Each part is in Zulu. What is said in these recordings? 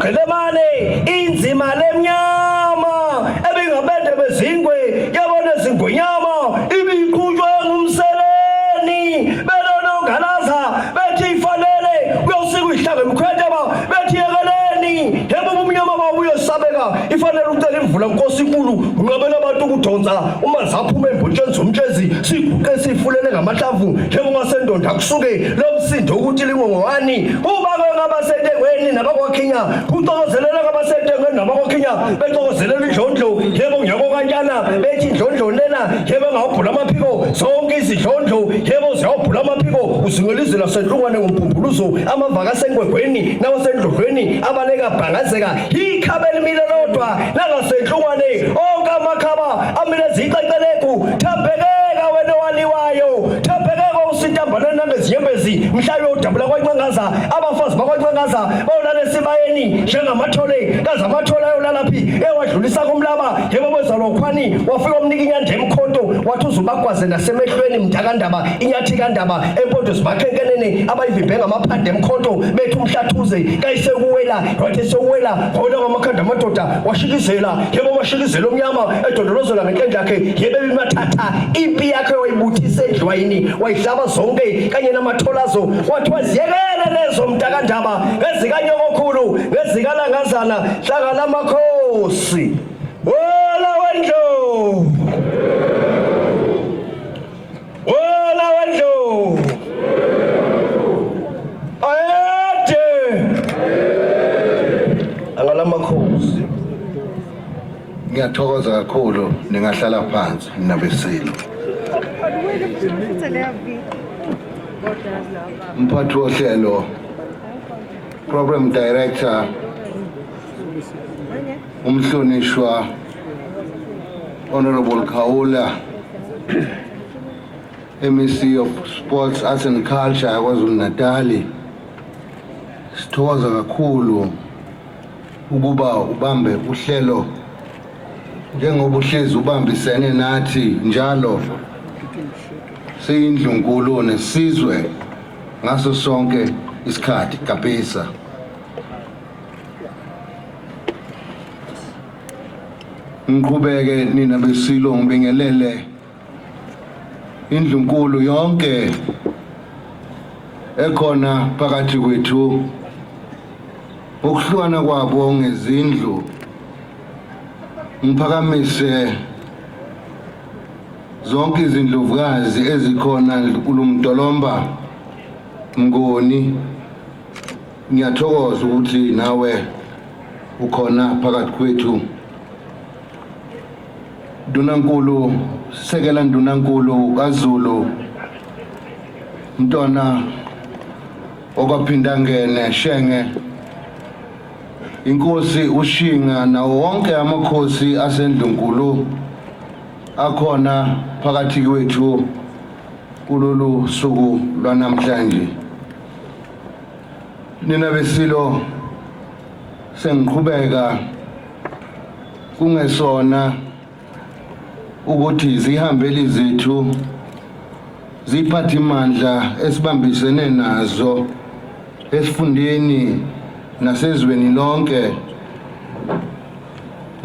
Nogqelemane inzima lemnyama ebingabende bezingwe yabona ezingonyama ibiqhutshwe ngumseleni belonongalaza bethi ifanele kuyosika ihlanga emkhwetha bethi yekeleni yebo ubumnyama bawo buyosabeka ifanele ucela imvula nkosi inkulu unqabela abantu ukudonsa uma zaphuma embotsheni zomtshezi siguqe sifulele ngamahlamvu njengomasendonda kusuke lo msindo ukuthi lingongowani ubake ngabasentengweni nabakwakhinya kuxokozelela ngabasentengweni nabakwaKhinya bexokozelela indlondlo yebo ngiyako kantshana bethi indlondlo lena yebo ngawubhula amaphiko zonke izidlondlo yebo ziyawubhula amaphiko uzungela izwe lasenhlungwane ngombumbuluzo amavaka asenkwenkweni nawasendlondlweni abaleka bhangazeka ikhaba elimile lodwa langasenhlungwane onke amakhaba amile ziceceleghu thambekeka wena owaliwayo thambekeka usintambana nangezinyembezi mhla uyodabula kwancangaza abafazi bakwancangaza bayolala esibayeni njengamathole kaze amathole ayolala phi ewadlulisa kumlaba yebo bezalwa ukhwani wafika omnika inyanda emkhonto wathi uzubagwaze nasemehlweni mntakandaba inyathi kandaba empondo zibakhenkenene abayivimbe ngamaphande emkhonto bethu umhlathuze kayisekuwela wathi sekuwela khona kwamakhanda amadoda washikizela yebo washikizela omnyama edondolozela ngenkendla yakhe yebe bimathatha impi yakhe wayibuthisa endlwayini wayihlaba zonke kanye namatholazo wathiwa ziyekele lezo mntakandaba ngezikanyokokhulu ngezikalangazana hlanga lamakhosi wela wendlovu wela wendlovu ayede angalamakhosi. Ngiyathokoza kakhulu ningahlala phansi nabesilo. Mphathi wohlelo, Program Director, umhlonishwa Honorable Khawula, MEC of Sports, Arts and Culture yaKwaZulu Natali. Sithokoza kakhulu ukuba ubambe uhlelo njengoba uhlezi ubambisene nathi njalo siyindlunkulu nesizwe ngaso sonke isikhathi kabisa. Ngiqhubeke nina besilo ngibingelele indlunkulu yonke ekhona phakathi kwethu ukuhlukana kwabo ngezindlu ngiphakamise zonke izindlovukazi ezikhona kulumdolomba Mnguni. Ngiyathokoza ukuthi nawe ukhona phakathi kwethu. Ndunankulu, sekela Ndunankulu kaZulu, mntwana okwaphindangene Shenge, inkosi uShinga nawo wonke amakhosi asendlunkulu akhona phakathi kwethu kulolu suku lwanamhlanje. Nina besilo, sengiqhubeka kungesona ukuthi zihambeli zethu ziphathimandla esibambisene nazo esifundeni nasezweni lonke,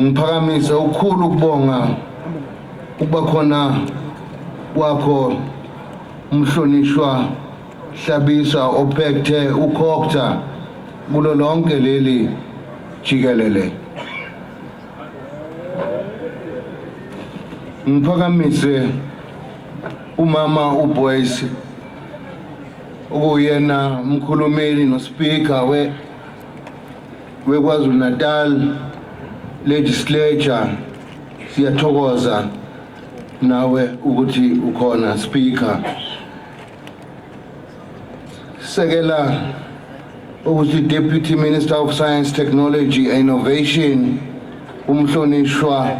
ngiphakamise ukukhulu ukubonga ukuba khona kwakho umhlonishwa Hlabisa ophethe uCogta kulo lonke leli jikelele. Ngiphakamise umama uBoyce okuyena umkhulumeli nospeaker we weKwaZulu Natal Legislature. Siyathokoza nawe ukuthi ukhona, speaker. Sekela ukuthi Deputy Minister of Science, Technology and Innovation, umhlonishwa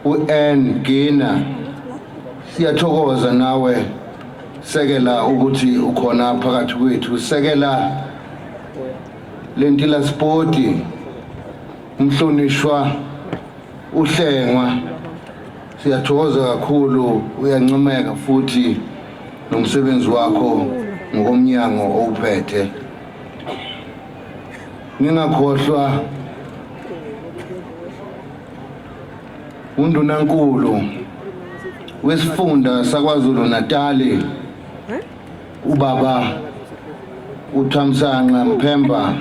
uAnn Gina, siyathokoza nawe sekela ukuthi ukhona phakathi kwethu. Sekela lentila spoti, umhlonishwa uHlengwa, siyathokoza kakhulu, uyancomeka futhi nomsebenzi wakho ngokomnyango owuphethe. Ngingakhohlwa uNdunankulu wesifunda saKwaZulu Natali ubaba uThamsanqa Mphemba.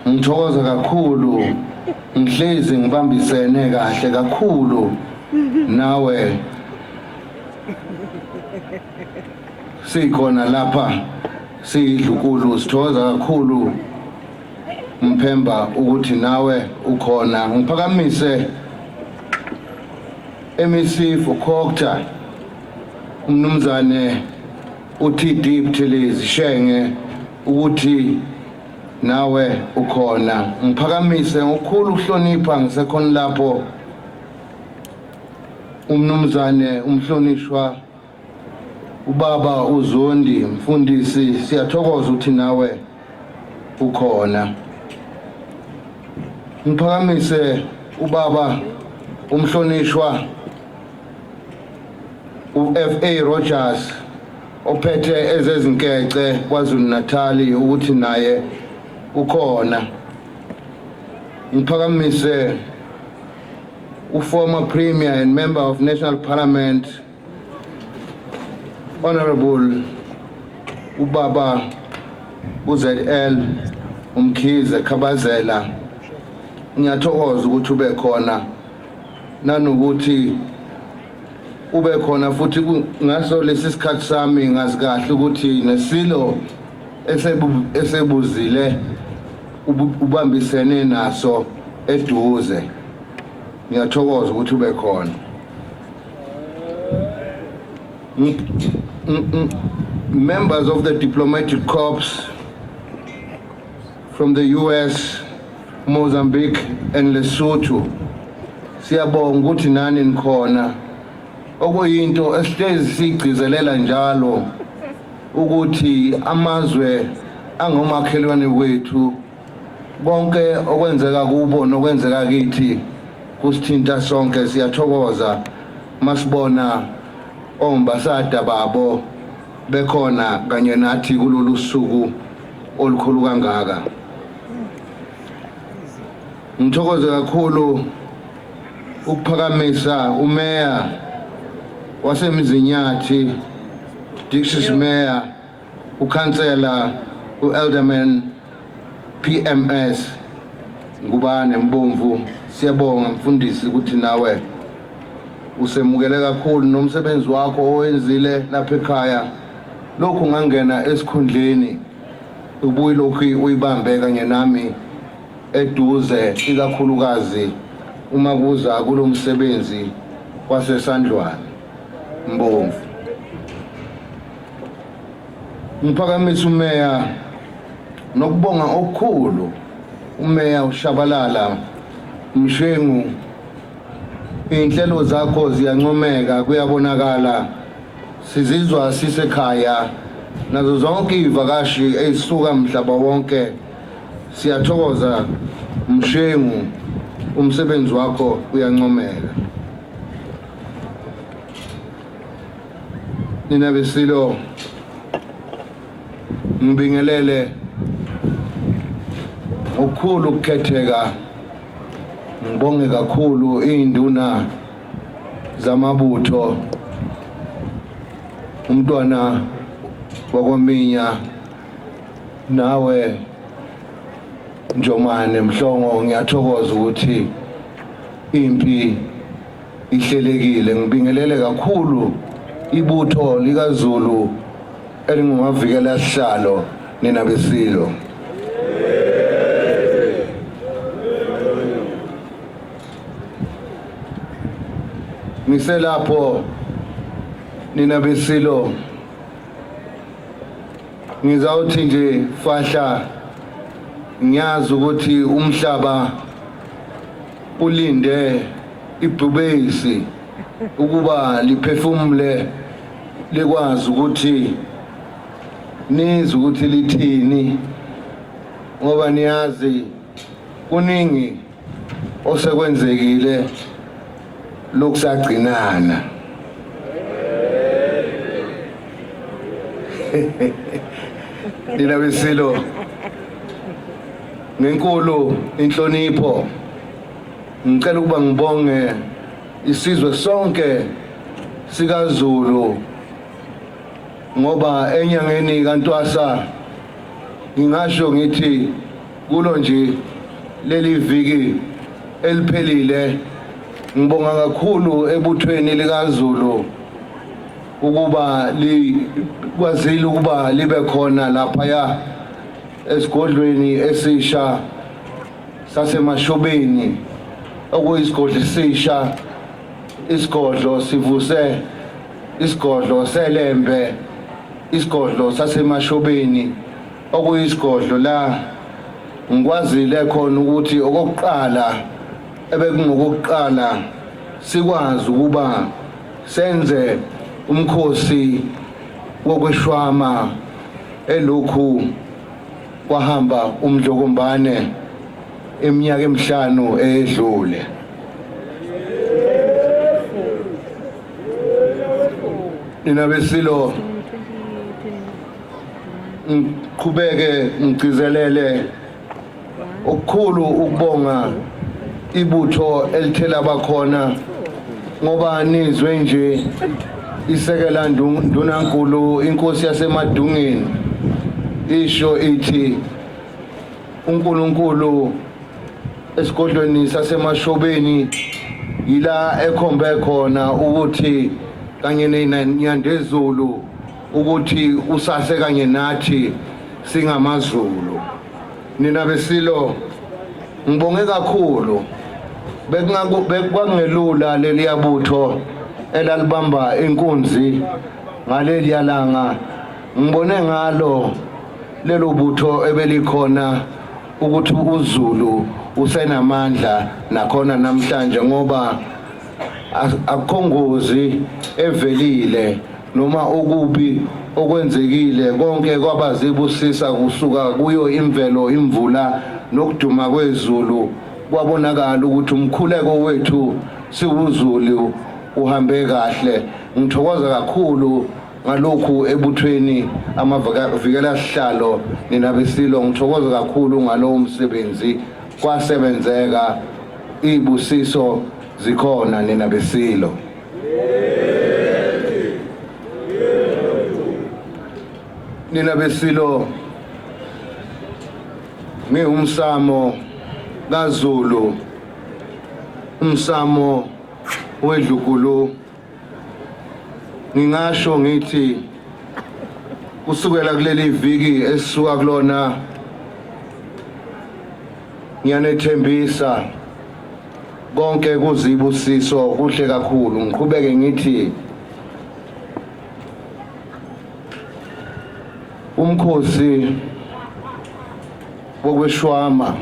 Ngithokoza kakhulu, ngihlezi ngibambisene kahle kakhulu nawe, sikhona lapha siyidlukulu. Sithokoza kakhulu Mphemba ukuthi nawe ukhona. Ngiphakamise MEC for COGTA umnumzane uTD Buthelezi Shenge ukuthi nawe ukhona. Ngiphakamise ngokukhulu ukuhlonipha ngisekhona lapho umnumzane umhlonishwa ubaba uZondi mfundisi, siyathokoza ukuthi nawe ukhona. Ngiphakamise ubaba umhlonishwa uFA Rogers ophethe ezezinkece KwaZulu Natal ukuthi naye ukhona. Ngiphakamise uformer Premier and Member of National Parliament Honorable ubaba uZL uMkhize Khabazela, ngiyathokoza ukuthi ube khona nanokuthi ube khona futhi ngaso lesi sikhathi sami. Ngazi kahle ukuthi nesilo esebuzile ubambisene naso eduze. Ngiyathokoza ukuthi ube khona. Members of the diplomatic corps from the US, Mozambique and Lesotho, siyabonga ukuthi nani nikhona, okuyinto esihlezi sigcizelela njalo ukuthi amazwe angomakhelwane wethu, konke okwenzeka kubo nokwenzeka kithi kusithinta sonke. Siyathokoza masibona ombasada babo bekhona kanye nathi kulolu suku olukhulu kangaka. Ngithokoze kakhulu ukuphakamisa umeya waseMzinyathi, District Mayor, ukhansela uAlderman PMS Ngubane Mbomvu. Siyabonga mfundisi ukuthi nawe usemukele kakhulu nomsebenzi wakho owenzile lapha ekhaya. Lokhu ngangena esikhundleni ubuye lokhu uyibambe kanye nami eduze, ikakhulukazi uma kuza kulo msebenzi waseSandlwane Mbomvu. Ngiphakamisa umeya nokubonga okukhulu, umeya uShabalala Mshengu. Iy'nhlelo zakho ziyancomeka, kuyabonakala, sizizwa sisekhaya nazo zonke iy'vakashi ey'suka mhlaba wonke. Siyathokoza Mshengu, umsebenzi wakho uyancomeka. Nina besilo, ngibingelele ngokukhulu ukukhetheka, ngibonge kakhulu iy'nduna zamabutho, umntwana wakwaminya nawe Njomane Mhlongo, ngiyathokoza ukuthi impi ihlelekile. Ngibingelele kakhulu ibutho likaZulu elingumavikela sihlalo, nina besilo. Ngiselapho nina besilo, ngizawuthi nje fahla, ngiyazi ukuthi umhlaba ulinde ibhubesi ukuba liphefumule, likwazi ukuthi nizwe ukuthi lithini, ngoba niyazi kuningi osekwenzekile lokusagcinana. Nina besilo, Ngenkulu inhlonipho ngicela ukuba ngibonge isizwe sonke sikaZulu ngoba enyangeni kaNtwasa ngingasho ngithi kulo nje leli viki eliphelile ngibonga kakhulu ebuthweni likaZulu ukuba likwazile ukuba libe khona laphaya esigodlweni esisha saseMashobeni okuyisigodlo esisha isigodlo sivuse isigodlo seLembe isigodlo saseMashobeni okuyisigodlo la ngikwazile khona ukuthi okokuqala ebekungokokuqala sikwazi ukuba senze umkhosi wokweshwama elokhu kwahamba uMdlokombane iminyaka emihlanu eyedlule. Nina beSilo ngiqhubeke ngigcizelele okukhulu ukubonga ibutho elithela bakhona ngoba nizwe nje isekela ndunankulu inkosi yaseMadungeni isho ithi uNkulunkulu esigodlweni saseMashobeni yila ekhombe khona ukuthi kanye neNyandezulu ukuthi usase kanye nathi singamaZulu. Nina beSilo ngibonge kakhulu bekungelula leliya butho elalibamba inkunzi ngaleliya langa ngibone ngalo lelo butho ebelikhona ukuthi uZulu usenamandla nakhona namhlanje ngoba akukho ngozi evelile noma okubi okwenzekile konke kwaba zibusisa kusuka kuyo imvelo imvula nokuduma kwezulu kwabonakala ukuthi umkhuleko wethu siwuZulu uhambe kahle. Ngithokoza kakhulu ngalokhu ebuthweni amavikela sihlalo nina beSilo ngithokoza kakhulu ngalowo msebenzi kwasebenzeka izibusiso zikhona nina beSilo. Nina beSilo ngiwumsamo kaZulu umsamo wedlukulu ngingasho ngithi kusukela kuleli viki esisuka kulona ngiyanethembisa konke kuzibusiso kuhle kakhulu. Ngiqhubeke ngithi umkhosi wokweshwama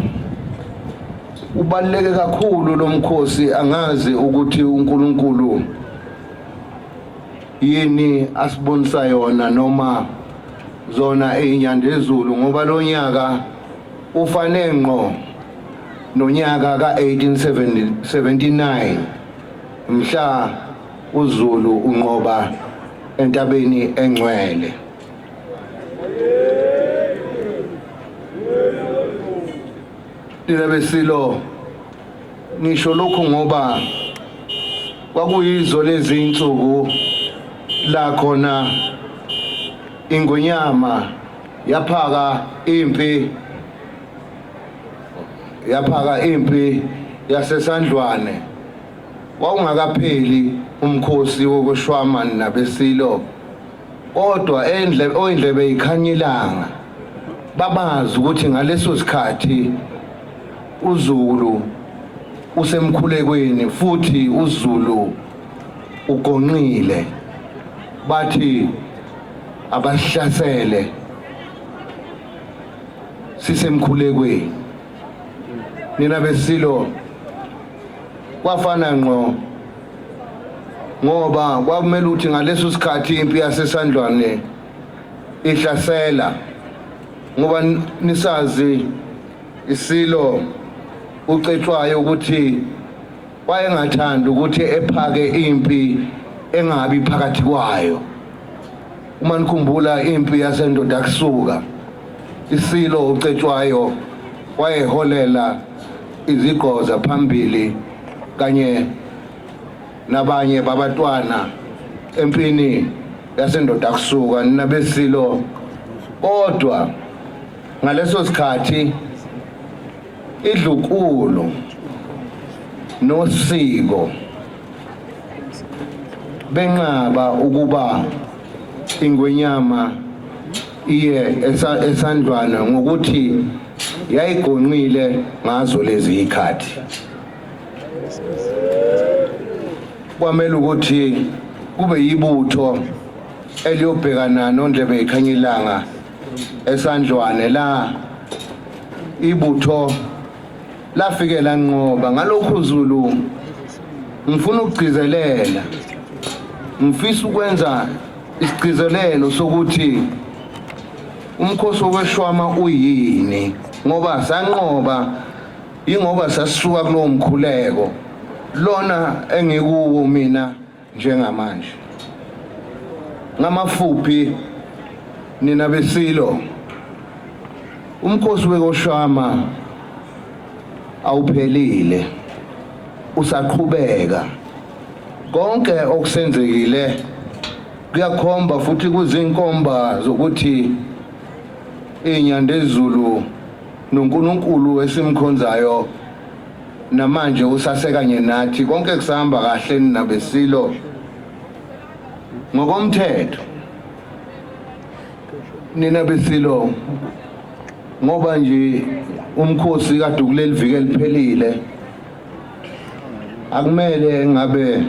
ubaluleke kakhulu lo mkhosi. Angazi ukuthi uNkulunkulu yini asibonisa yona noma zona inyandezulu ngoba lo nyaka ufane ngqo nonyaka ka-1879 mhla uZulu unqoba entabeni engcwele. Nina beSilo ngisho lokhu ngoba kwakuyizo lezi insuku la khona ingonyama yaphaka impi yaphaka impi yaseSandlwane wawungakapheli umkhosi wokushwama nabeSilo kodwa endle oyindlebe ikhanyilanga babazi ukuthi ngaleso sikhathi uZulu usemkhulekweni futhi uZulu ugonqile bathi abahlasele sisemkhulekweni. Nina beSilo kwafana ngqo ngoba kwakumele ukuthi ngaleso sikhathi impi yaseSandlwane ihlasela ngoba nisazi isilo uCetshwayo ukuthi wayengathandi ukuthi ephake impi engabi phakathi kwayo. Uma nikhumbula impi yasendoda kusuka isilo uCetshwayo Wayeholela izigqoza phambili kanye nabanye babatwana empini yasendoda kusuka nabesilo, kodwa ngaleso sikhathi idlukulu nosiko benqaba ukuba ingwenyama iye esandlwana ngokuthi yayigonqile ngazo lezi ikhathi. Kwamele ukuthi kube yibutho eliyobhekana nondlebe ikhanya ilanga esandlwane la ibutho lafike lanqoba. Ngalokhu Zulu ngifuna ukugcizelela, ngifisa ukwenza isigcizelelo sokuthi umkhosi wokweshwama uyini, ngoba sanqoba ingoba sasisuka kulowo mkhuleko lona engikuwo mina njengamanje. Ngamafuphi nina besilo, umkhosi wekoshama awuphelile, usaqhubeka. Konke okusenzekile kuyakhomba futhi kuzinkomba zokuthi inyandezulu noNkulunkulu esimkhonzayo namanje usasekanye nathi, konke kusahamba kahle nabesilo ngokomthetho. Nina besilo, ngoba nje umkhosi kade kuleli viki eliphelile, akumele ngabe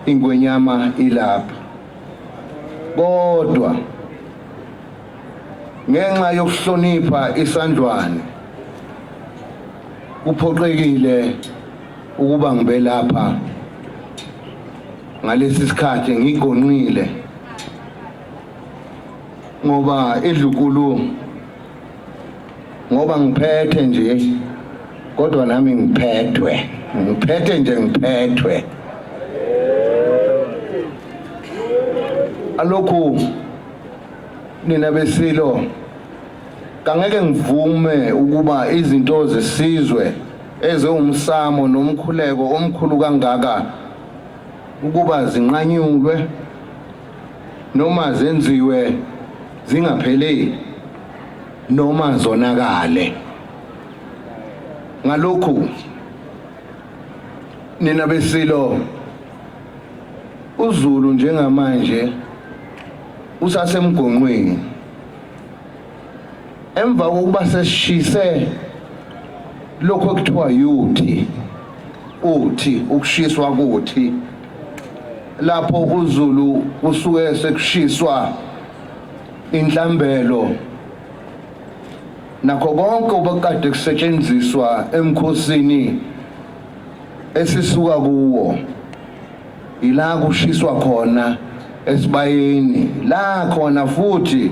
ingwenyama ilapha, kodwa ngenxa yokuhlonipha isandlwane kuphoqekile ukuba ngibe lapha ngalesi sikhathi ngigonqile, ngoba idlukulu, ngoba ngiphethe nje, kodwa nami ngiphethwe, ngiphethe nje ngiphethwe. Alokhu nina besilo, kangeke ngivume ukuba izinto zesizwe ezewumsamo nomkhuleko omkhulu kangaka ukuba zinqanyulwe noma zenziwe zingapheleli noma zonakale. Ngalokhu nina besilo, uZulu njengamanje usasemgonqweni emva kokuba sesishise lokho ekuthiwa yuthi uthi ukushiswa kuthi lapho uZulu kusuke sekushiswa inhlambelo nakho konke obekade kusetshenziswa emkhosini esisuka kuwo. Ila kushiswa khona esibayeni la khona, futhi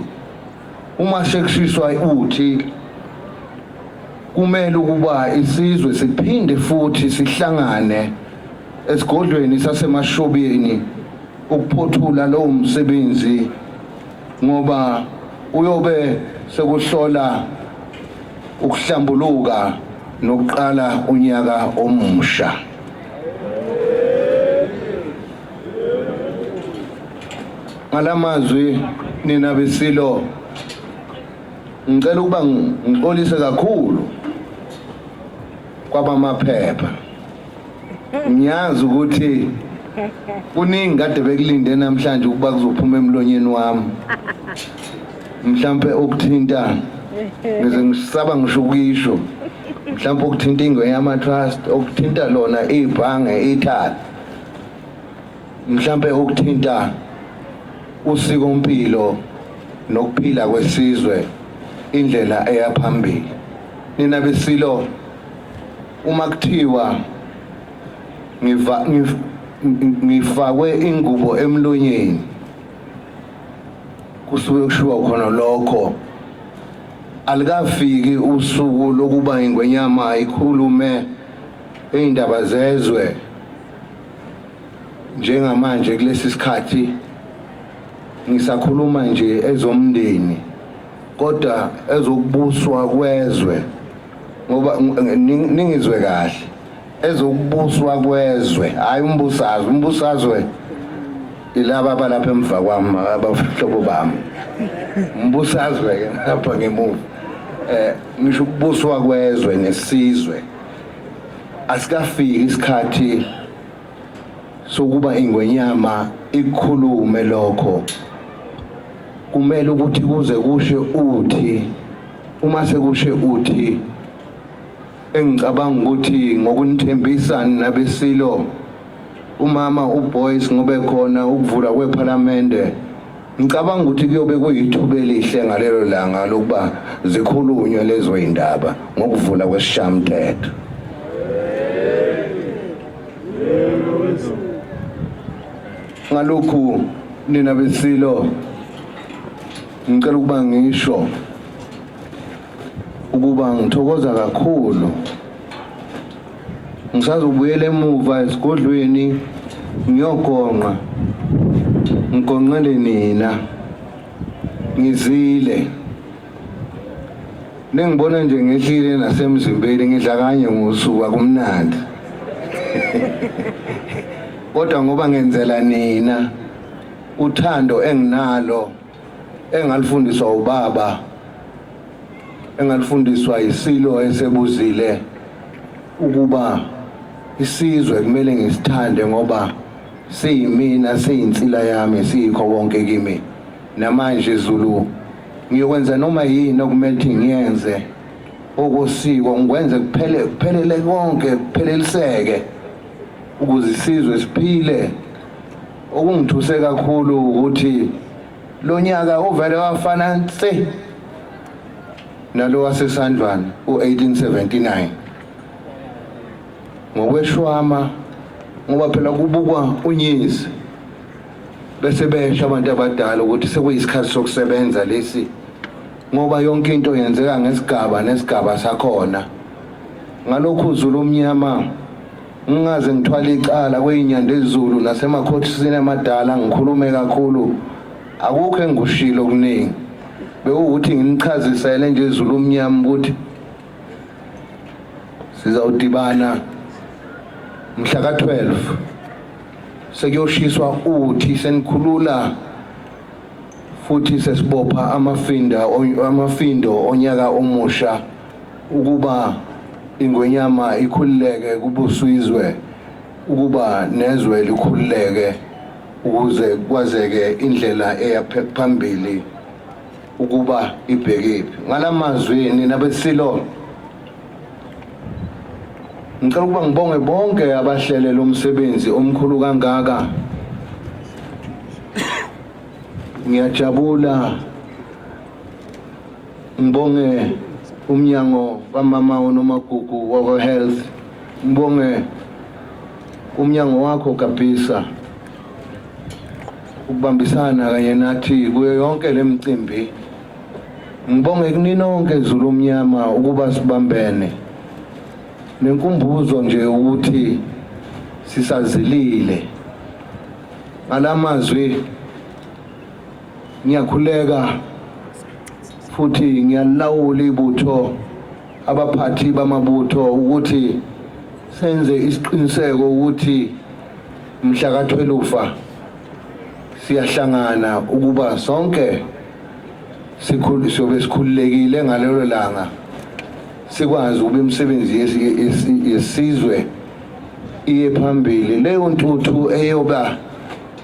uma sekushiswa uthi kumele ukuba isizwe siphinde futhi sihlangane esigodlweni sasemashobeni ukuphothula lowo msebenzi, ngoba uyobe sekuhlola ukuhlambuluka nokuqala unyaka omusha. Ngalamazwi nina besilo, ngicela ukuba ngixolise kakhulu kwabamaphepha. Ngiyazi ukuthi kuningi kade bekulinde namhlanje ukuba kuzophuma emlonyeni wami, mhlampe okuthinta ngize ngisaba ngisho ukuyisho, mhlampe okuthinta ingwenyama trust, okuthinta lona ibhange ithala, mhlampe okuthinta usikompilo nokuphila kwesizwe, indlela eya phambili. Nina besilo, uma kuthiwa ngifakwe ingubo emlonyeni, kusuke kushiwo khona lokho. Alikafiki usuku lokuba ingwenyama ikhulume izindaba zezwe njengamanje. Kulesi sikhathi ngisakhuluma nje ezomndeni, kodwa ezokubuswa kwezwe Ngoba ningizwe kahle, ezokubuswa kwezwe, hayi umbusazwe. Umbusazwe ilaba abalapha emva kwami, abahlobo bami. Umbusazwe ke lapha ngemuva. Ngisho ukubuswa kwezwe nesizwe. Asikafiki isikhathi sokuba ingwenyama ikhulume lokho. Kumele ukuthi kuze kushe uthi, uma sekushe uthi, engicabanga ukuthi ngokunithembisa nabesilo umama uBoyce ngobe khona ukuvula kwephalamende, ngicabanga ukuthi kuyobe kuyithuba elihle ngalelo langa lokuba zikhulunywe lezo indaba ngokuvula kwesishamthetho. Ngalokhu nina besilo ngicela ukuba ngisho ukuba ngithokoza kakhulu. Ngisazobuyela emuva esigodlweni ngiyogonqa, ngigonqele nina. Ngizile ningibona nje ngehlile nasemzimbeni, ngidla kanye ngosuku, akumnandi kodwa ngoba ngenzela nina uthando enginalo, engalifundiswa ubaba, engalifundiswa isilo esebuzile, ukuba isizwe kumele ngisithande ngoba siyimina, siyinsila yami, siyikho konke kimi. Namanje Zulu ngiyokwenza noma yini okumele ukuthi ngiyenze okosiko, ngikwenze kuphele, kuphelele konke, kupheleliseke ukuze isizwe siphile. Okungithuse kakhulu ukuthi lo nyaka uvele wafana nse nalo waseSandlwana u-1879 ngokweshwama, ngoba phela kubukwa unyezi bese besho abantu abadala ukuthi sekuyisikhathi sokusebenza lesi, ngoba yonke into yenzeka ngesigaba nesigaba sakhona. Ngalokhu Zulu omnyama, ngingaze ngithwale icala kweyinyanda ezulu nasemakhothini amadala, ngikhulume kakhulu, akukho engikushilo okuningi, bekuwukuthi nginichazisele nje Zulu omnyama ukuthi sizawudibana mhla ka-12 sekuyoshiswa uthi, senikhulula futhi sesibopha amafinda amafindo onyaka omusha, ukuba ingwenyama ikhululeke, kubusizwe ukuba nezwe likhululeke, ukuze kwazeke indlela eya phambili ukuba ibhekephi. Ngalamazwi nina besilo, ngicela ukuba ngibonge bonke abahlele lo msebenzi omkhulu kangaka. Ngiyajabula, ngibonge umnyango kamama uNomagugu wakwa health, ngibonge umnyango wakho kabisa ukubambisana kanye nathi kuyo yonke lemicimbi. Ngibonge kuninonke Zulu omnyama ukuba sibambene, nenkumbuzo nje ukuthi sisazilile. Ngalamazwi ngiyakhuleka futhi ngiyalawula ibutho, abaphathi bamabutho, ukuthi senze isiqiniseko ukuthi mhla ka-12 siyahlangana ukuba sonke sikhulu siyobe sikhululekile ngalelo langa, sikwazi ukuba imisebenzi yesizwe iye phambili. Leyo ntuthu eyoba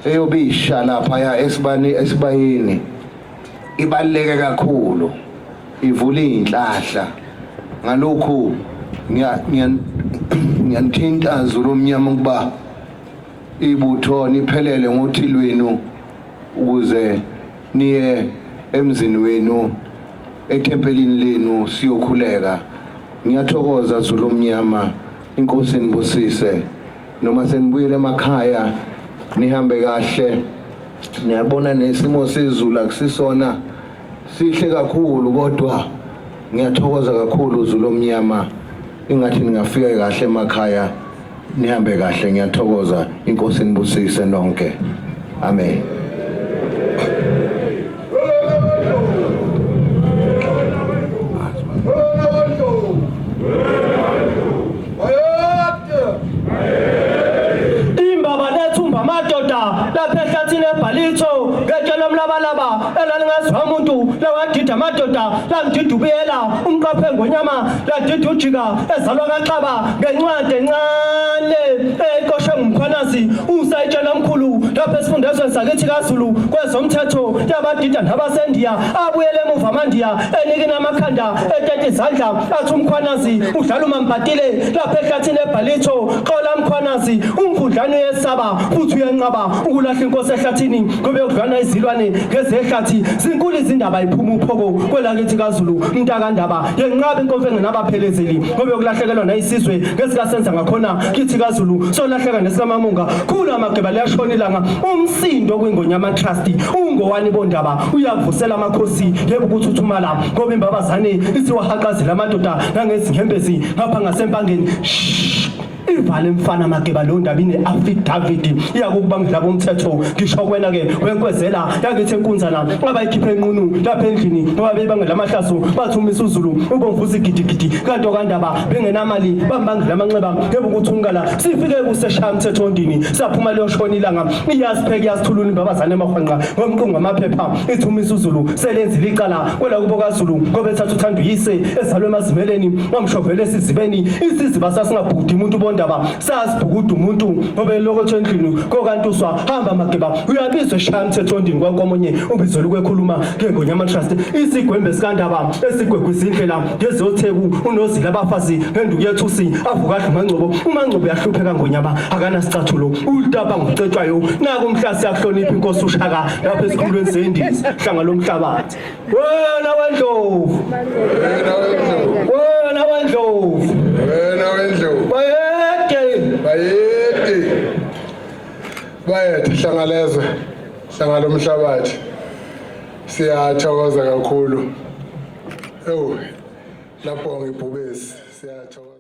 eyobisha laphaya esibani esibayeni ibaluleke kakhulu, ivula iy'nhlahla. Ngalokhu ngiyanithinta Zulu omnyama ukuba ibutho niphelele ngothi lwenu ukuze niye emzini wenu, ethempelini lenu, siyokhuleka. Ngiyathokoza Zulu omnyama, inkosi nibusise. Noma senibuyele emakhaya nihambe kahle. Niyabona nesimo sezulu akusisona sihle kakhulu, kodwa ngiyathokoza kakhulu Zulu omnyama, ingathi ningafika kahle emakhaya, nihambe kahle. Ngiyathokoza, inkosi nibusise nonke, amen. Ngetshe lomlabalaba elalingaziwa umuntu lawadida amadoda lamdida ubuyela umqaphe ngonyama ladida ujika ezalwa kaxaba ngencwadi encane eqoshwe ngumkhwanazi usayitshela omkhulu lapha esifundazweni sakithi kaZulu kwezomthetho yabadida nabasendiya abuyele emuva amandiya enikina amakhanda eteta izandla athi umkhwanazi udlala umambhatile lapha ehlathini ebhalitho xola mkhwanazi umvudlane uyesaba futhi uyanqaba ukulahla inkosi ehlathini ngoba yokudlwana izilwane ngezehlathi zinkulu izindaba iphuma uphoko kwelakithi kaZulu mntakandaba yenqaba inkomfa engenabaphelezeli ngoba yokulahlekelwa nayisizwe ngesikasenza ngakhona kithi kaZulu solahleka nesikamamunga khulu amageba liyashona ilanga umsindo kwingonyama trust ungowani bondaba uyavusela amakhosi yebo ukuthuthumala ngoba imbabazane isiwahaqazela amadoda nangezinyembezi ngapha ngasempangeni. Shh. Ivale mfana mageba leyo ndaba ine-affidavit iyakukubangela bomthetho ngisho kwena-ke wenkwezela yakithi enkunzana abayikhiphe enqunu lapha endlini ngoba beyibangela amahlazo bathi umisa uzulu ubomvuza igidigidi kanti okandaba bengenamali bambangela amanxeba ngebe ukuthi umkala sifike kuseshaya mthetho ondini saphuma liyoshona ilanga iyasipheka iyasithulula imbabazane emahwanqa ngomqungu wamaphepha ithi umisa uzulu selenzile icala kwelakubo kaZulu ngoba ethatha uthanda uyise ezalwe emazimeleni wamshovela esizibeni isiziba sasingabhudi umuntu bondaba sasibhukuda umuntu ngoba elokotho endlini kokantuswa hamba mageba uyabizwa eshaya umthetho ondini kwankomonye ubizela ukwekhuluma ngengonyama trust isigwembe sikandaba esigwegwa izindlela ngezotheku unozila abafazi ngenduku yethusi avuka adla umangcobo umangcobo uyahlupheka ngonyama akanasicathulo ulitapa ngokucetshwayo naku umhla siyakuhlonipha inkosi ushaka lapha esikhulweni sendiza hlanga lomhlabathi Wena wendlovu. Wena wendlovu. Wena wendlovu. Wena wendlovu. Bayede. Bayede. Bayede hlangalezwe. Hlanga lomhlabathi. Siyathokoza kakhulu. Ewu lapho ngibhubesi siyathokoza.